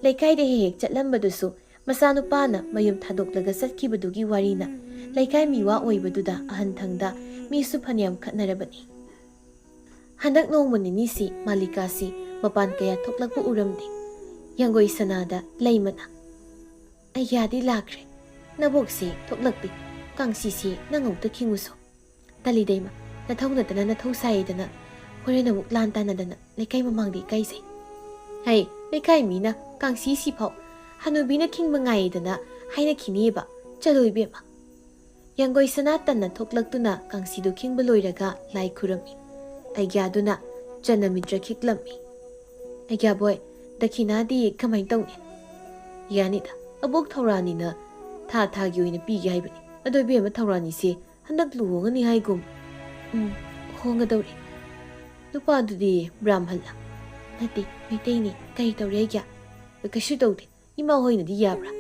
ꯂꯩꯀꯥꯏꯗ ꯍꯦꯛ ꯍꯦꯛ ꯆꯠꯂꯝꯕꯗꯨꯁꯨ ꯃꯆꯥꯅꯨꯄꯥꯅ ꯃꯌꯨꯝ ꯊꯥꯗꯣꯛꯂꯒ ꯆꯠꯈꯤꯕꯗꯨꯒꯤ ꯋꯥꯔꯤꯅ ꯂꯩꯀꯥꯏ ꯃꯤꯋꯥ ꯑꯣꯏꯕꯗꯨꯗ ꯑꯍꯟꯊꯪꯗ ꯃꯤꯁꯨ ꯐꯅꯌꯥꯝ ꯈꯠꯅꯔꯕꯅꯤ꯫ ꯍꯟꯗꯛ ꯅꯣꯡꯃ ꯅꯤꯅꯤꯁꯤ ꯃꯥꯂꯤꯀꯥꯁꯤ ꯃꯄꯥꯟ ꯀꯌꯥ ꯊꯣꯛꯂꯛꯄ ꯎꯔꯝꯗꯦ꯫ ꯌꯥꯡꯒꯣꯏ ꯁꯅꯥꯗ ꯂꯩꯃꯅ, "ꯑꯩꯌꯥꯗꯤ ꯂꯥꯛꯈ꯭ꯔꯦ꯫ ꯅꯕꯣꯛꯁꯤ ꯊꯣꯛꯂꯛꯇꯦ꯫ ꯀꯥꯡꯁꯤꯁꯤ ꯅꯪ ꯑꯃꯨꯛꯇ ꯈꯤꯡꯉꯨꯁꯣ꯫ ꯇꯜꯂꯤꯗ ꯏꯃꯥ, ꯅꯊꯧ ꯅꯠꯇꯅ ꯅꯊꯧ ꯁꯥꯏꯗꯅ ꯍꯣꯔꯦꯟ ꯑꯃꯨꯛ ꯂꯥꯟ ꯇꯥꯟꯅꯗꯅ ꯂꯩꯀꯥꯏ ꯃꯃꯥꯡꯗ ꯏꯀꯥꯏꯖꯩ꯫ ꯍꯩ, ꯂꯩꯀꯥꯏ ꯃꯤꯅ ꯀꯥꯡꯁꯤꯁꯤꯐꯥꯎ ꯍꯅꯨꯕꯤꯅ ꯈꯤꯡꯕ ꯉꯥꯏꯗꯅ ꯍꯥꯏꯅꯈꯤꯅꯤꯕ꯫ ꯆꯠꯂꯣ ꯏꯕꯦꯝꯃ꯫" ꯌꯥꯡꯒꯣꯏ ꯁꯅꯥ ꯇꯟꯅ ꯊꯣꯛꯂꯛꯇꯨꯅ ꯀꯥꯡꯁꯤꯗꯨ ꯈꯤꯡꯕ ꯂꯣꯏꯔꯒ ꯂꯥꯏ ꯈꯨꯔꯝꯃꯤ꯫ ꯑꯩꯒ꯭ꯌꯥꯗꯨꯅ ꯆꯅ ꯃꯤꯇ꯭ꯔ ꯈꯤꯛꯂꯝꯃꯤ꯫ "ꯑꯩꯒ꯭ꯌꯥꯕꯣꯏ, ꯗꯈꯤꯅꯥꯗꯤ ꯀꯃꯥꯏꯅ ꯇꯧꯅꯤ?" "ꯌꯥꯅꯤꯗ, ꯑꯕꯣꯛ ꯊꯧꯔꯥꯅꯤꯅ ꯊꯥ ꯊꯥꯒꯤ ꯑꯣꯏꯅ ꯄꯤꯒꯦ ꯍꯥꯏꯕꯅꯤ꯫ ꯑꯗꯣ ꯏꯕꯦꯝꯃ ꯊꯧꯔꯥꯅꯤꯁꯦ ꯍꯟꯗꯛ ꯂꯨꯍꯣꯡꯉꯅꯤ ꯍꯥꯏꯒꯨꯝ꯫" "ꯎꯝ, ꯍꯣꯡꯒꯗꯧꯔꯦ꯫ ꯅꯨꯄꯥꯗꯨꯗꯤ ꯕ꯭ꯔꯥꯝꯍꯜꯂ?" "ꯅꯠꯇꯦ, ꯃꯩꯇꯩꯅꯤ꯫ ꯀꯔꯤ ꯇꯧꯔꯦ ꯑꯩꯒ꯭ꯌꯥ?" "ꯀꯩꯁꯨ ꯇꯧꯗꯦ꯫ ꯏꯃꯥ ꯍꯣꯏꯅꯗꯤ ꯌꯥꯕ꯭ꯔꯥ?"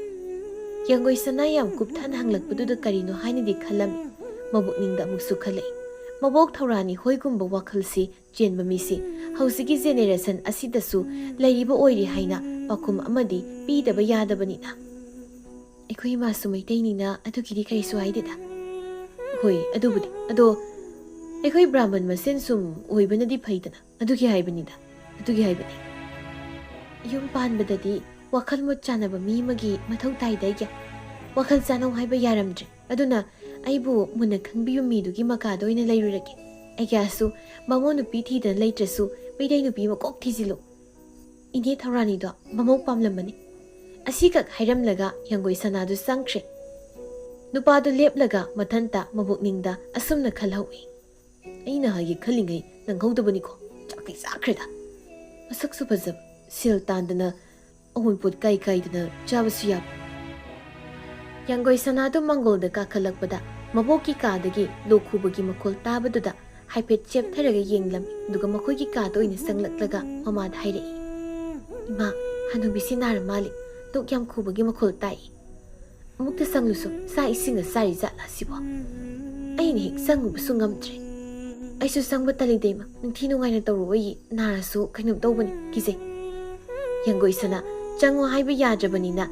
ꯌꯥꯡꯒꯣꯏ ꯁꯅꯥ ꯌꯥꯝ ꯀꯨꯞꯊꯅ ꯍꯪꯂꯛꯄꯗꯨꯗ ꯀꯔꯤꯅꯣ ꯍꯥꯏꯅꯗꯤ ꯈꯜꯂꯝꯃꯤ꯫ ꯃꯕꯨꯛꯅꯤꯡꯗ ꯑꯃꯨꯛꯁꯨ ꯈꯜꯂꯛꯏ꯫ ꯃꯕꯣꯛ ꯊꯧꯔꯥꯅꯤ ꯍꯣꯏꯒꯨꯝꯕ ꯋꯥꯈꯜꯁꯤ ꯆꯦꯟꯕ ꯃꯤꯁꯤ ꯍꯧꯖꯤꯛꯀꯤ generation ꯑꯁꯤꯗꯁꯨ ꯂꯩꯔꯤꯕ ꯑꯣꯏꯔꯤ ꯍꯥꯏꯅ ꯄꯥꯎꯈꯨꯝ ꯑꯃꯗꯤ ꯄꯤꯗꯕ ꯌꯥꯗꯕꯅꯤꯅ꯫ ꯑꯩꯈꯣꯏ ꯏꯃꯥꯁꯨ ꯃꯩꯇꯩꯅꯤꯅ ꯑꯗꯨꯒꯤꯗꯤ ꯀꯔꯤꯁꯨ ꯍꯥꯏꯗꯦꯗ꯫ ꯍꯣꯏ, ꯑꯗꯨꯕꯨꯗꯤ꯫ ꯑꯗꯣ ꯑꯩꯈꯣꯏ ꯕ꯭ꯔꯥꯍꯃꯟ ꯃꯁꯦꯟ ꯁꯨꯝ ꯑꯣꯏꯕꯅꯗꯤ ꯐꯩꯗꯅ꯫ ꯑꯗꯨꯒꯤ ꯍꯥꯏꯕꯅꯤꯗ꯫ ꯑꯗꯨꯒꯤ ꯍꯥꯏꯕꯅꯤ꯫ ꯌꯨꯝ ꯄꯥꯟꯕꯗꯗꯤ ꯋꯥꯈꯜ ꯃꯣꯠ ꯆꯥꯟꯅꯕ ꯃꯤ ꯑꯃꯒꯤ ꯃꯊꯧ ꯇꯥꯏꯗ ꯑꯩꯒꯤ꯫ ꯋꯥꯈꯜ ꯆꯥꯟꯅꯧ ꯍꯥꯏꯕ ꯌꯥꯔꯝꯗ꯭ꯔꯦ꯫ ꯑꯗꯨꯅ ꯑꯩꯕꯨ ꯃꯨꯟꯅ ꯈꯪꯕꯤꯕ ꯃꯤꯗꯨꯒꯤ ꯃꯀꯥꯗ ꯑꯣꯏꯅ ꯂꯩꯔꯨꯔꯒꯦ꯫ ꯑꯩꯒꯤꯁꯨ ꯕꯥꯃꯣꯟ ꯅꯨꯄꯤ ꯊꯤꯗꯅ ꯂꯩꯇ꯭ꯔꯁꯨ ꯃꯩꯇꯩ ꯅꯨꯄꯤ ꯑꯃ ꯀꯣꯛ ꯊꯤꯖꯤꯜꯂꯨ꯫ ꯏꯅꯦ ꯊꯧꯔꯥꯅꯤꯗꯣ ꯃꯃꯧ ꯄꯥꯝꯂꯝꯕꯅꯤ꯫ ꯑꯁꯤꯈꯛ ꯍꯥꯏꯔꯝꯂꯒ ꯌꯥꯡꯒꯣꯏ ꯁꯅꯥꯗꯨ ꯆꯪꯈ꯭ꯔꯦ꯫ ꯅꯨꯄꯥꯗꯨ ꯂꯦꯞꯂꯒ ꯃꯊꯟꯇ ꯃꯕꯨꯛꯅꯤꯡꯗ ꯑꯁꯨꯝꯅ ꯈꯜꯍꯧꯏ꯫ ꯑꯩꯅ ꯍꯥꯏꯒꯦ ꯈꯜꯂꯤꯉꯩ ꯅꯪꯍꯧꯗꯕꯅꯤꯀꯣ꯫ ꯆꯥꯛꯇꯤ ꯆꯥꯈ꯭ꯔꯦꯗ꯫ ꯃꯁꯛꯁꯨ ꯐꯖꯕ, ꯁꯦꯜ ꯇꯥꯟꯗꯅ ꯑꯋꯨꯟꯄꯣꯠ ꯀꯥꯏ ꯀꯥꯏꯗꯅ ꯆꯥꯕꯁꯨ ꯌꯥꯕ꯫ ꯌꯥꯡꯒꯣꯏ ꯁꯅꯥꯗꯨ ꯃꯥꯡꯒꯣꯜꯗ ꯀꯥꯈꯠꯂꯛꯄꯗ ꯃꯕꯣꯛꯀꯤ ꯀꯥꯗꯒꯤ ꯂꯣꯛ ꯈꯨꯕꯒꯤ ꯃꯈꯣꯜ ꯇꯥꯕꯗꯨꯗ ꯍꯥꯏꯐꯦꯠ ꯆꯦꯞꯊꯔꯒ ꯌꯦꯡꯂꯝꯃꯤ꯫ ꯑꯗꯨꯒ ꯃꯈꯣꯏꯒꯤ ꯀꯥꯗ ꯑꯣꯏꯅ ꯆꯪꯂꯛꯂꯒ ꯃꯃꯥꯗ ꯍꯥꯏꯔꯛꯏ, "ꯏꯃꯥ, ꯍꯅꯨꯕꯤꯁꯤ ꯅꯥꯔ ꯃꯥꯜꯂꯤ꯫ ꯂꯣꯛ ꯌꯥꯝ ꯈꯨꯕꯒꯤ ꯃꯈꯣꯜ ꯇꯥꯏ꯫ ꯑꯃꯨꯛꯇ ꯆꯪꯂꯨꯁꯨ, ꯆꯥꯛ ꯏꯁꯤꯡꯒ ꯆꯥꯔꯤ ꯖꯥꯠꯂꯥ ꯁꯤꯕꯣ? ꯑꯩꯅ ꯍꯦꯛ ꯆꯪꯉꯨꯕꯁꯨ ꯉꯝꯗ꯭ꯔꯦ꯫ ꯑꯩꯁꯨ ꯆꯪꯕ ꯇꯜꯂꯤꯗ ꯏꯃꯥ, ꯅꯤꯡꯊꯤ ꯅꯨꯡꯉꯥꯏꯅ ꯇꯧꯔꯛꯑꯣꯌꯦ, ꯅꯥꯔꯁꯨ ꯀꯩꯅꯣꯝ ꯇꯧꯕꯅꯤ, ꯀꯤꯖꯩ"꯫ ꯌꯥꯡꯒꯣꯏ ꯁꯅꯥ ꯆꯪꯉꯣ ꯍꯥꯏꯕ ꯌꯥꯗ꯭ꯔꯕꯅꯤꯅ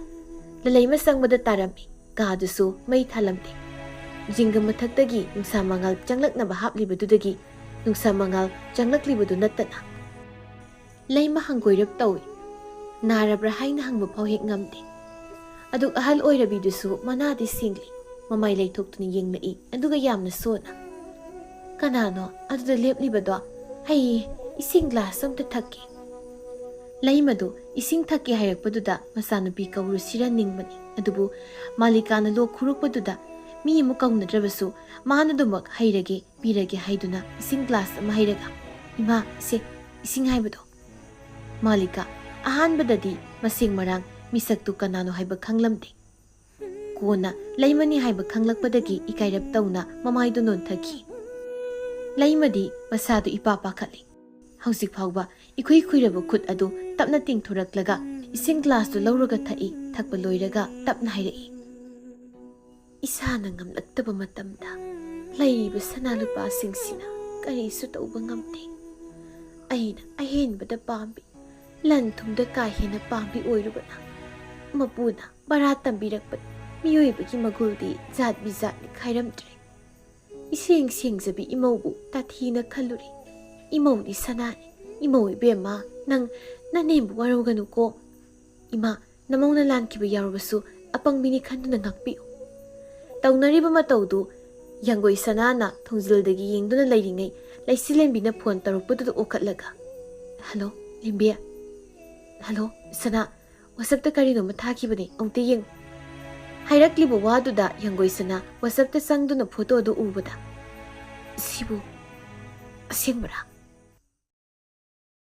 ꯂꯂꯩꯃ ꯆꯪꯕꯗ ꯇꯥꯔꯝꯃꯤ꯫ ꯀꯥꯗꯨꯁꯨ ꯃꯩ ꯊꯥꯜꯂꯝꯗꯦ꯫ ꯖꯤꯡꯒ ꯃꯊꯛꯇꯒꯤ ꯅꯨꯡꯁꯥ ꯃꯉꯥꯜ ꯆꯪꯂꯛꯅꯕ ꯍꯥꯞꯂꯤꯕꯗꯨꯗꯒꯤ ꯅꯨꯡꯁꯥ ꯃꯉꯥꯜ ꯆꯪꯂꯛꯂꯤꯕꯗꯨ ꯅꯠꯇꯅ ꯂꯩꯃ ꯍꯪꯒꯣꯏꯔꯞ ꯇꯧꯏ꯫ ꯅꯥꯔꯕ꯭ꯔꯥ ꯍꯥꯏꯅ ꯍꯪꯕ ꯐꯥꯎ ꯍꯦꯛ ꯉꯝꯗꯦ꯫ ꯑꯗꯨꯒ ꯑꯍꯜ ꯑꯣꯏꯔꯕꯤꯗꯨꯁꯨ ꯃꯅꯥꯗꯤ ꯁꯤꯡꯂꯤ, ꯃꯃꯥꯏ ꯂꯩꯊꯣꯛꯇꯨꯅ ꯌꯦꯡꯂꯛꯏ, ꯑꯗꯨꯒ ꯌꯥꯝꯅ ꯁꯣꯟꯅ, "ꯀꯅꯥꯅꯣ ꯑꯗꯨꯗ ꯂꯦꯞꯂꯤꯕꯗꯣ? ꯑꯩ ꯏꯁꯤꯡ ꯒ꯭ꯂꯥꯁ ꯑꯝꯇ ꯊꯛꯀꯦ"꯫ ꯂꯩꯃꯗꯨ ꯏꯁꯤꯡ ꯊꯛꯀꯦ ꯍꯥꯏꯔꯛꯄꯗꯨꯗ ꯃꯆꯥꯅꯨꯄꯤ ꯀꯧꯔꯨꯁꯤꯔ ꯅꯤꯡꯕꯅꯤ꯫ ꯑꯗꯨꯕꯨ ꯃꯥꯂꯤꯀꯥꯅ ꯂꯣꯛ ꯈꯨꯔꯛꯄꯗꯨꯗ ꯃꯤ ꯑꯃ ꯀꯧꯅꯗ꯭ꯔꯕꯁꯨ ꯃꯥꯅ ꯑꯗꯨꯃꯛ ꯍꯩꯔꯒꯦ, ꯄꯤꯔꯒꯦ ꯍꯥꯏꯗꯨꯅ ꯏꯁꯤꯡ ꯒ꯭ꯂꯥꯁ ꯑꯃ ꯍꯩꯔꯒ, "ꯏꯃꯥ, ꯁꯦ, ꯏꯁꯤꯡ ꯍꯥꯏꯕꯗꯣ"꯫ ꯃꯥꯂꯤꯀꯥ ꯑꯍꯥꯟꯕꯗꯗꯤ ꯃꯁꯦꯡ ꯃꯔꯥꯡ ꯃꯤꯁꯛꯇꯨ ꯀꯅꯥꯅꯣ ꯍꯥꯏꯕ ꯈꯪꯂꯝꯗꯦ꯫ ꯀꯣꯟꯅ ꯂꯩꯃꯅꯤ ꯍꯥꯏꯕ ꯈꯪꯂꯛꯄꯗꯒꯤ ꯏꯀꯥꯏꯔꯞ ꯇꯧꯅ ꯃꯃꯥꯏꯗꯨ ꯅꯣꯟꯊꯈꯤ꯫ ꯂꯩꯃꯗꯤ ꯃꯁꯥꯗꯨ ꯏꯄꯥ ꯄꯥꯈꯠꯂꯤ꯫ ꯍꯧꯖꯤꯛ ꯐꯥꯎꯕ ꯏꯈꯨꯏ ꯈꯨꯏꯔꯕ ꯈꯨꯠ ꯑꯗꯨ ꯇꯞꯅ ꯇꯤꯡꯊꯣꯔꯛꯂꯒ ꯏꯁꯤꯡ ꯒ꯭ꯂꯥꯁꯇꯨ ꯂꯧꯔꯒ ꯊꯛꯏ꯫ ꯊꯛꯄ ꯂꯣꯏꯔꯒ ꯇꯞꯅ ꯍꯥꯏꯔꯛꯏ, "ꯏꯁꯥꯅ ꯉꯝꯂꯛꯇꯕ ꯃꯇꯝꯗ ꯂꯩꯔꯤꯕ ꯁꯅꯥ ꯂꯨꯄꯥꯁꯤꯡꯁꯤꯅ ꯀꯔꯤꯁꯨ ꯇꯧꯕ ꯉꯝꯗꯦ꯫ ꯑꯩꯅ ꯑꯍꯦꯟꯕꯗ ꯄꯥꯝꯕꯤ ꯂꯟ ꯊꯨꯝꯗ ꯀꯥ ꯍꯦꯟꯅ ꯄꯥꯝꯕꯤ ꯑꯣꯏꯔꯨꯕꯅ ꯃꯄꯨꯅ ꯕꯔꯥ ꯇꯝꯕꯤꯔꯛꯄ ꯃꯤꯑꯣꯏꯕꯒꯤ ꯃꯒꯨꯜꯗꯤ ꯖꯥꯠ ꯕꯤꯖꯥꯠꯅꯤ ꯈꯥꯏꯔꯝꯗ꯭ꯔꯦ꯫ ꯏꯁꯦꯡ ꯁꯦꯡꯖꯕꯤ ꯏꯃꯧꯕꯨ ꯇꯥꯊꯤꯅ ꯈꯜꯂꯨꯔꯦ꯫ "ꯏꯃꯧꯗꯤ ꯁꯅꯥꯅꯤ꯫ ꯏꯃꯧ ꯏꯕꯦꯝꯃ, ꯅꯪ ꯅꯅꯦꯝꯕꯨ ꯋꯥꯔꯧꯒꯅꯨꯀꯣ꯫ ꯏꯃꯥ, ꯅꯃꯧꯅ ꯂꯥꯟꯈꯤꯕ ꯌꯥꯎꯔꯕꯁꯨ ꯑꯄꯪꯕꯤꯅꯤ ꯈꯟꯗꯨꯅ ꯉꯥꯛꯄꯤꯌꯨ"꯫ ꯇꯧꯅꯔꯤꯕ ꯃꯇꯧꯗꯨ ꯌꯥꯡꯒꯣꯏ ꯁꯅꯥꯅ ꯊꯣꯡꯖꯤꯜꯗꯒꯤ ꯌꯦꯡꯗꯨꯅ ꯂꯩꯔꯤꯉꯩ, ꯂꯩꯆꯤꯂꯦꯝꯕꯤꯅ ꯐꯣꯟ ꯇꯧꯔꯛꯄꯗꯨꯗ ꯑꯣꯈꯠꯂꯒ, "ꯍꯜꯂꯣ, ꯂꯦꯝꯕꯤ꯫ ꯍꯜꯂꯣ, ꯁꯅꯥ, WhatsApp-ꯇ ꯀꯔꯤꯅꯣꯃ ꯊꯥꯈꯤꯕꯅꯦ, ꯑꯃꯨꯛꯇ ꯌꯦꯡꯉꯨ"꯫ ꯍꯥꯏꯔꯛꯂꯤꯕ ꯋꯥꯗꯨꯗ ꯌꯥꯡꯒꯣꯏ ꯁꯅꯥ WhatsApp-ꯇ ꯆꯪꯗꯨꯅ ꯐꯣꯇꯣꯗꯨ ꯎꯕꯗ, "ꯁꯤꯕꯨ ꯑꯁꯦꯡꯕꯔꯥ?"